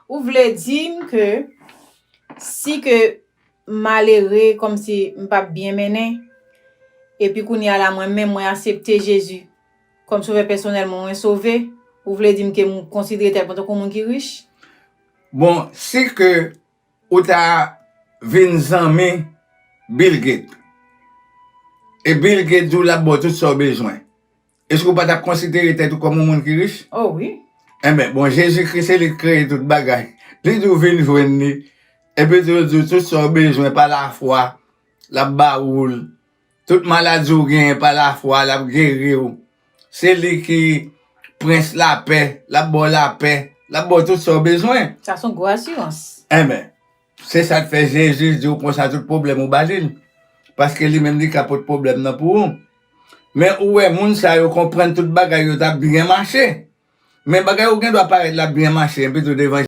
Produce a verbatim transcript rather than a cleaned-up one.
Ou vle di m ke si ke m malere, kòmsi m p ap byen mennen, epi kounye a la mwen menm mwen aksepte Jezi kòm sovè pèsonèl mwen, mwen sove, ou vle di m ke m konsidere tèt mwen tankou moun ki rich? Bon, si ke ou ta vin zanmi Bill Gates, e Bill Gates di w l ap ba w tout sa w bezwen, èske w pa t ap konsidere tèt ou kòm yon moun ki rich? Oh wi. Enben, bon, Jezikri se li k kreye tout bagay. Li di w vin jwenn li, epi tou l di w tout sa w bezwen pa lafwa, l ap ba ou l. Tout maladi w genyen pa lafwa, l ap geri w. Se li ki prens lapè, l ap ba w lapè, l ap ba w tout sa w bezwen. Sa se yon gwo asirans. Enben, se sa k fè Jezi di w konsa tout pwoblèm ou ba li l. Paske li menm li ka pot pwoblèm nan pou ou. Men ou wè moun sa yo konprann tout bagay yo t ap byen mache. Men bagay ou gen dwa parèt l ap byen mache, epi tou devan